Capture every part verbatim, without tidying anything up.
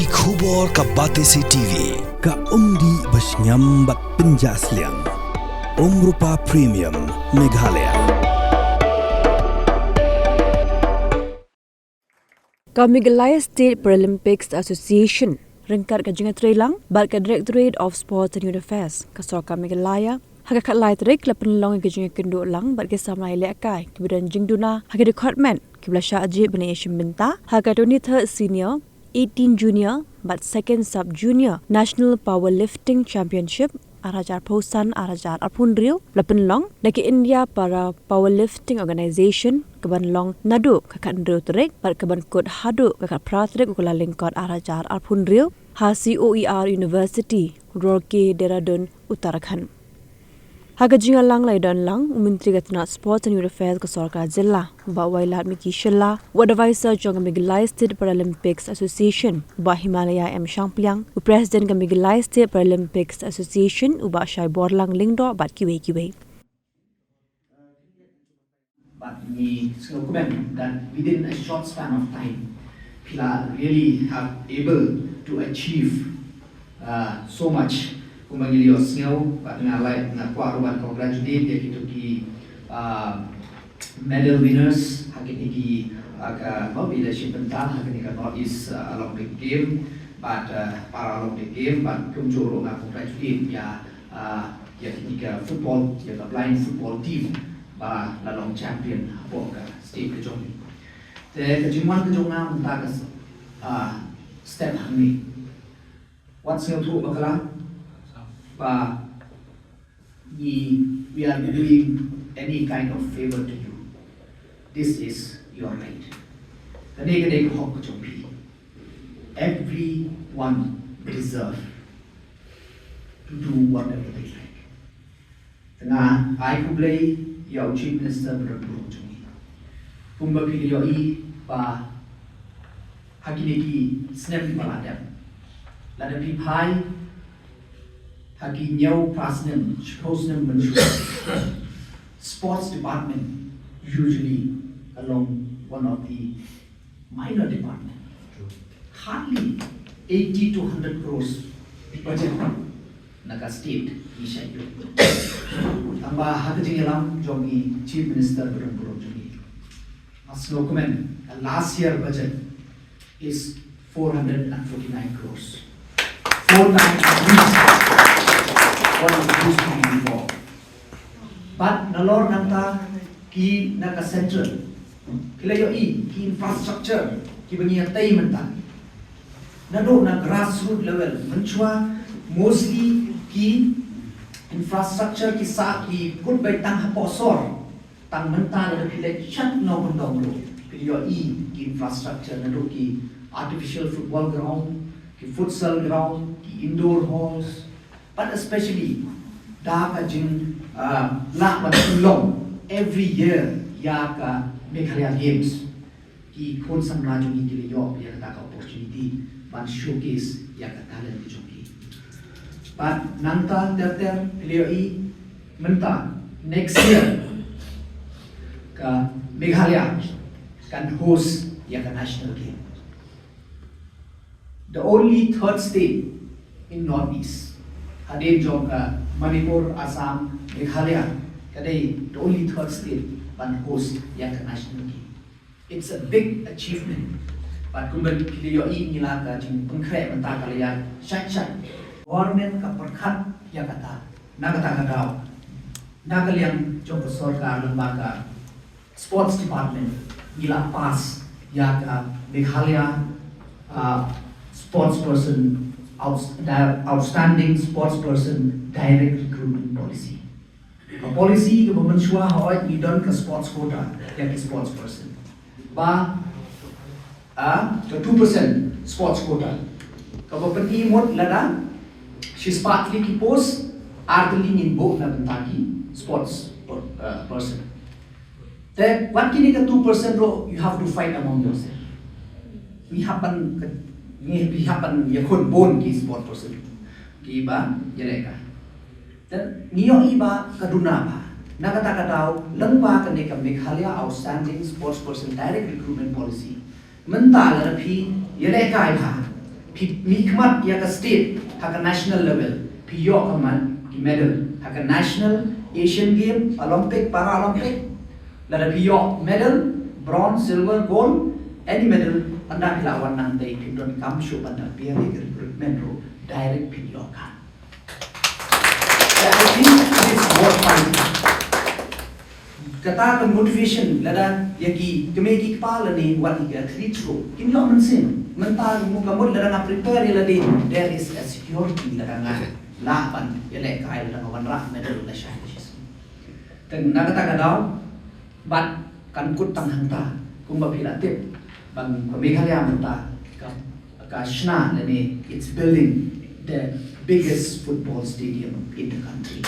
Ki khubor ka Batesi T V, ka umdih ba shngiam bad pynjah sliang. Umrupa Premium, Meghalaya. Ka Meghalaya State Paralympics Association, ryngkat ka jingïatreilang bad ka Directorate of Sports and Youth Affairs ka Sorkar Meghalaya, ha ka khatlai tarik la pynlong ïa ka jingïakynduh lang bad ki samla ïalehkai kiba don jingduna ha ki dkhot met kiba la shah jied ban ïashim bynta ha ka twenty-third Senior, eighteen Junior bad second Sub Junior National Powerlifting Championship ar hajar arphew san ar hajar arphew hynriew, la pynlong da ka India Para Powerlifting Organization, kaban long naduh ka khathynriew tarik bad kaban kut haduh ka khatphra tarik u Kyllalyngkot ar hajar arphew hynriew, ha C O E R University, Roorkee, Dehradun, Uttarakhand. Ha ka jingïalang la ïadonlang u Myntri ka tnat Sports and Youth Affairs ka Sorkar Jylla, Bah Wailadmiki Shylla, u Adviser jong ka Meghalaya State Paralympics Association, Bah Himalaya M Shangpliang, u President ka Meghalaya State Paralympics Association, u Bah Shaiborlang Lyngdoh bad kiwei kiwei. Bad ngi sngewkmen that within a short span of time, phi la really have able to achieve, uh, so much. Kumba ngi la ïohsngew, bad nga lai, nga kwah ruh ban congratulate ïa kito ki, uh, medal winners ha kine ki, uh, ka, ba phi la shim bynta ha kine ka North East, uh, Olympic Game bad, uh, Paralympic Game, bad kumjuh ruh nga congratulate ïa, uh, ïa kine ka football, ïa ka blind football team ba la long champion hapoh ka state ka jong ngi. Te ka jingwan ka jong nga mynta ka s-, ah, step hangne. Wat sngewthuh bakla ba ngi, we are doing any kind of favor to you. This is your right. Kane ka dei ka hok ka jong phi. Everyone deserve to do whatever they like. Te nga ai khublei ïa u Chief Minister ba don burom jong ngi. Kumba phi la ïohi ba ha kine ki snem ba la dep, lada phi phai ha ki hynñiew phra snem, shiphew snem mynshuwa, sports department usually ka long one of the minor department. Hardly eighty to hundred crores budget na ka state ngi shah ïoh. Tangba ha ka jingïalam jong i Chief Minister ba don burom jong ngi, nga sngewkmen, ka last year budget is four hundred and forty-nine crores. Four times at least what it used to be before. Bad nalor nangta ki na ka central, ki la ïohi ki infrastructure kiba ngi ïatei mynta. Naduh na grassroots level, mynshuwa mostly ki infrastructure ki sah ki kut beit tang hapoh sor. Tang mynta lada phi leit sha Nongkyndong ruh, phi ïohi ki infrastructure naduh ki artificial football ground, ki futsal ground, ki indoor halls, but especially da ka jing, ah, lah ban pynlong every year ïa ka Meghalaya Games. Ki khun samla jong ngi ki la ïoh ïa kata ka opportunity ban showcase ïa ka talent ka jong ki. Bad nangta ter ter phi la ïohi mynta next year ka Meghalaya kan host ïa ka national game. The only third state in Northeast. Hadien jong ka Manipur, Assam, Meghalaya, ka dei the only third state ban host ïa ka national game. It's a big achievement. Bad kumba phi la ïohi ngi la ka jingpynkhreh mynta ka la ïa shait shait. Government ka pyrkhat ïa kata. Na kata ka daw, na ka liang jong ka sorkar lyngba ka Sports Department, ngi la pass ïa ka Meghalaya, uh, Sports Person, Outs-, Di-, Outstanding Sports Person Direct Recruitment Policy. Ka policy kaba mynshuwa hooid ngi don ka sports quota ïa ki sports person. Ba, ah, ka two percent sports quota kaba pyni mut lada shispah tylli ki post, ar tylli ngin buh na bynta ki sports per-, ah, person. Te wat kine ka two percent ruh, you have to fight among yourself. Ngi hap ban, ngi, ngi hap ban ïakhun bun ki sports person kiba ïalehkai. Te ngi ïohi ba ka duna bha. Na kata ka daw, lyngba kane ka Meghalaya Outstanding Sports Person Direct Recruitment Policy, mynta lada phi ïalehkai bha, Phi mihkhmat ïa ka state ha ka national level, phi ïoh ka man ki medal ha ka national, Asian Game, Olympic, Paralympic. Lada phi ïoh medal, bronze, silver, gold, any medal, ynda phi la wan nangtei, phi don kam shuh ban da phi ïa ka recruitment ruh, direct phi ïoh ka. I think this is worth fighting. Kata ka motivation lada ïa ki kmie ki kpa lane wat ïa ki athlete ruh kin ïoh mynsiem. Mynta ka mut lada nga prepare ïa lade, there is a security lada nga lah ban ïalehkai lada nga wanrah medal lashai lashisngi. Te na kata ka daw bad kan kut tang hangta kumba phi la tip ba ka Meghalaya mynta ka ka shna lane it's building the biggest football stadium in the country.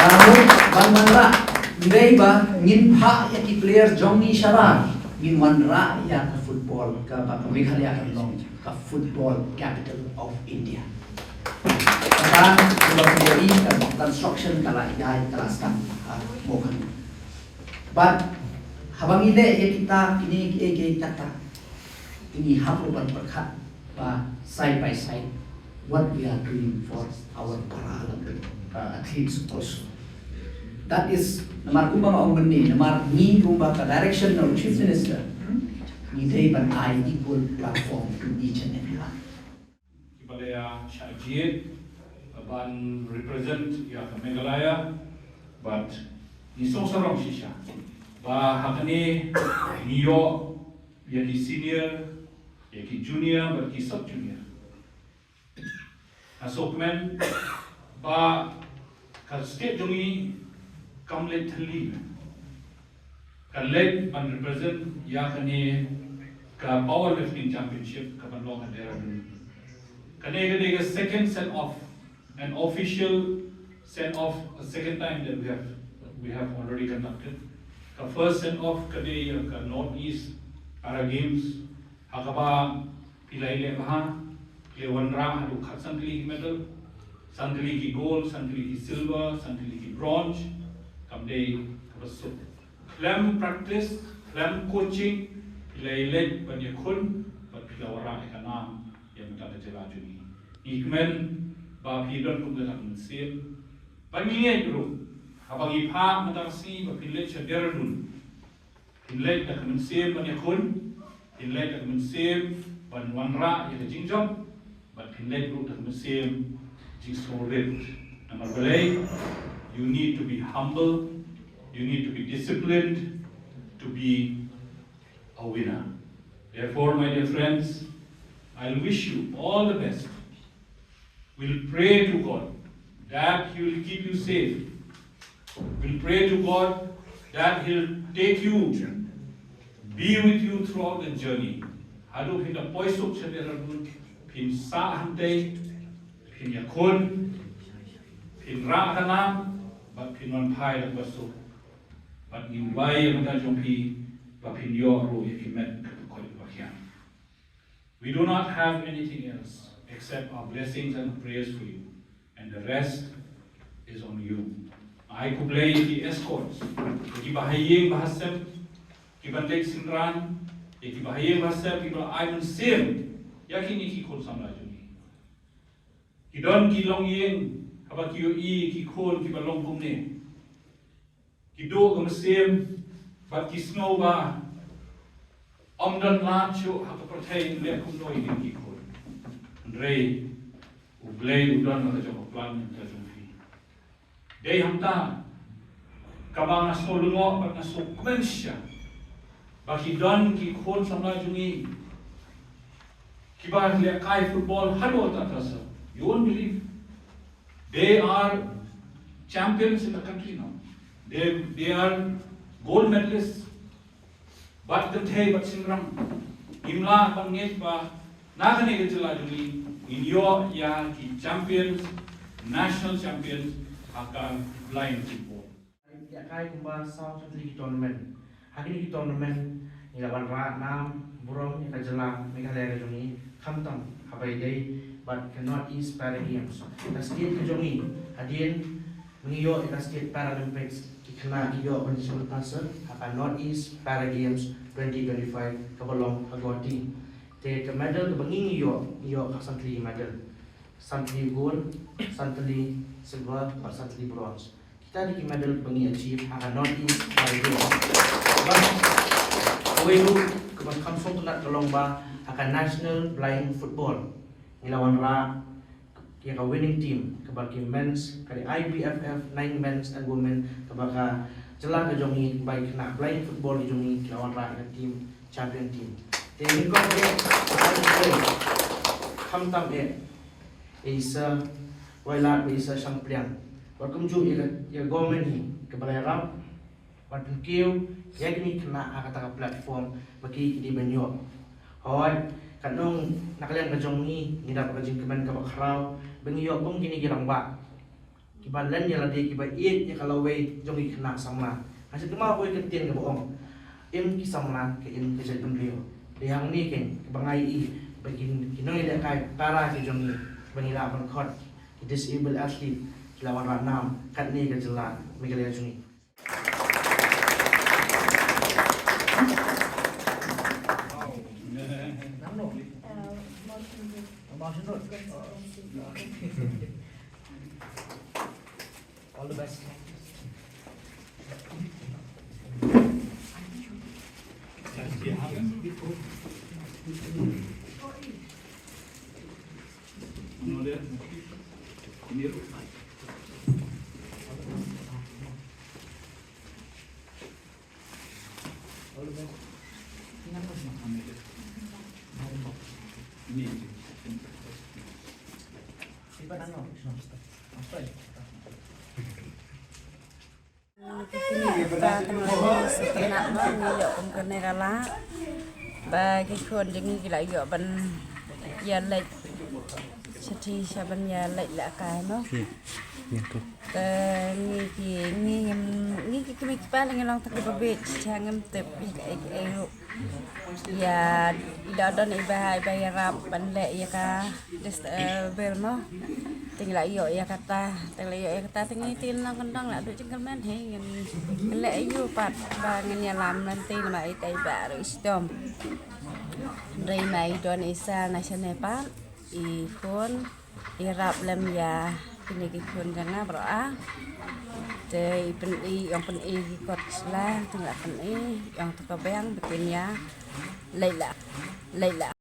Ka mut ban wanrah, ym dei ba ngin phah ïa ki player jong ngi shabar, ngin wanrah ïa ka football kaba ka Meghalaya kan long ka football capital of India. Kata kumba phi ïohi ka construction ka la ïai ka la start ha Mawkhan. But haba ngi leh ïa kita kine kiei kiei kata, ngi hap ruh ban pyrkhat ba side by side what we are doing for our Paralympic uh, athletes also. That is namar kumba nga ong mynne, namar ngi kumba ka direction of Chief Minister, ngi dei ban ai equal platform to each and everyone. Kiba la ïa shah jied ban represent ïa ka Meghalaya, but ngi sngewsarong shisha ba ha kane ngi ïoh ïa ki senior, ïa ki junior bad ki sub junior. Nga sngewkmen ba ka state jong ngi kam leit thylli, ka leit ban represent ïa kane ka powerlifting championship ka ban long ha Dehradun. Kane ka dei ka second send off, an official send off, a second time that we have we have already conducted. Ka first send off ka dei ïa ka North East Para Games ha kaba phi la ïaleh bha, phi la wanrah haduh khatsan tylli ki medal, san tylli ki gold, san tylli ki silver, san tylli ki bronze. Kam dei kaba suk. Khlem practice, khlem coaching, phi la ïaleh ban ïakhun bad phi la wanrah ïa ka nam ïa mynta ka jylla jong ngi. Ngi kmen ba phi don kum kata ka mynsiem. Ba ngi ngeit ruh haba ngi phah mynta ka sngi ba phi leit sha Dehradun, phin leit da ka mynsiem ban ïakhun, phin leit da ka mynsiem ban wanrah ïa ka jingjop, bad phin leit ruh da ka mynsiem jingsngewrit. Namar balei, you need to be humble, you need to be disciplined to be a winner. Therefore, my dear friends, I wish you all the best. We'll pray to God that He will keep you safe. We'll pray to God that He'll take you, be with you throughout the journey. Haduh phin da poi suk sha Dehradun, phin sah hangtei, phin ïakhun, phin rah ka nam, bad phin wan phai da kaba suk. Bad ngin duwai ïa ka bynta jong phi ba phin ïoh ruh ïa ki met kaba koit kaba khiah. We do not have anything else except our blessings and prayers for you, and the rest is on you. Ai khublei ïa ki escorts, ïa kiba ha ïing ba ha sem, kiba leit synran, ïa kiba ha ïing ba ha sem, kiba ai mynsiem ïa kine ki khun samla jong ngi. Ki don ki longïing haba ki ïohi ki khun kiba long kumne. Ki duh ka mynsiem bad ki sngew ba ym don lad shuh ha ka pyrthei ban leh kumno ïa kine ki khun. Hynrei U Blei u don la ka jong ka plan ïa ka jong phi. Dei hangta kaba nga sngew lyngngoh bad nga sngew kmen shisha ba ki don ki khun samla jong ngi kiba lehkai football haduh katta sha. You won't believe. They are champions in the country now. They, they are gold medalists. Bad kynthei bad shynrang. Ngim lah ban ngeit ba na kane ka jylla jong ngi ngin ïoh ïa ki champions, national champions ha ka blind football. Ïa kai kumba saw tylli ki tournament. Ha kine ki tournament ngi la wanrah nam burom ïa ka jylla Meghalaya ka jong ngi, khamtam haba ïadei bad ka North East Para Games. Ka state ka jong ngi hadien ba ngi ïoh ïa ka State Paralympics, ki khynnah ki ïoh ban sngewthuh ha ka North East Para Games twenty twenty-five kaba long ha Guwahati. Te ka medal kaba ngi ïoh, ïoh ka san tylli medal. San tylli gold, san tylli silver, bad san tylli bronze. Kita dei ki medal ba ngi achieve ha ka North East Riding. Bad kawei ruh kaba kham sngewtynnat ka long ba ha ka National Blind Football ngi la wanrah ïa ka winning team, kaba ki men's, ka dei I B F F nine men's and women, kaba ka jylla ka jong ngi, ba ki khynnah blind football ki jong ngi ki la wanrah ïa ka team, champion team. Te ngin ong eh, khamtam eh, ïa i Sir Wailadmisa Shangpliang, bad kumjuh ïa ka, ïa ka government hi kaba la ïarap ban pynkiew ïa kine ki khynnah ha kata ka platform ba ki, ki dei ban ïoh. Hooid, katno na ka liang ka jong ngi, ngi dap ka jingkmen kaba khraw ba ngi ïoh kum kine ki rangbah kiba len ïa lade, kiba ïeit ïa ka lawei jong ki khynnah samla. Nga sngewthuh ma kawei ka ktien kaba ong, im ki samla ka im ka jaitbynriew. Dei hangne keiñ kaba nga ïohi ba ki, ki nongïalehkai para ki jong ngi ba ngi lah ban khot ki disabled athlete ki la wanrah nam katne ka jylla Meghalaya jong ngi. All the best. Kine ki kpa kine ki khynnah ba ngi ïoh kum kane ka lad ba ki khun jong ngi ki la ïoh ban ïa leit sha ti sha ban ïa leit lehkai mo. Te ngi ki, ngi, ngi ki kmie ki kpa la ngi long tang kiba bieit, sha ngim tip ïa kaei kaei ruh. Ïa, i da don i ba, i ba ïarap ban leh ïa ka disabled mo. Te ngi la ïoh ïa kata, te ngi la ïoh ïa kata, te ngi te nang kyndong la duh jingkyrmen hi, ngin leh ïa u pat ba ngin ïalam lynti namar i tai ba ruh i shitom. Hynrei ma i don i sal na shane pat, i khun, i rap lem ïa kine ki khun jong nga baroh ah. Te i pyni, i ong pyni ki kot sla, te nga pyni, i ong to ka biang, ba kin ïa leit lah, leit lah.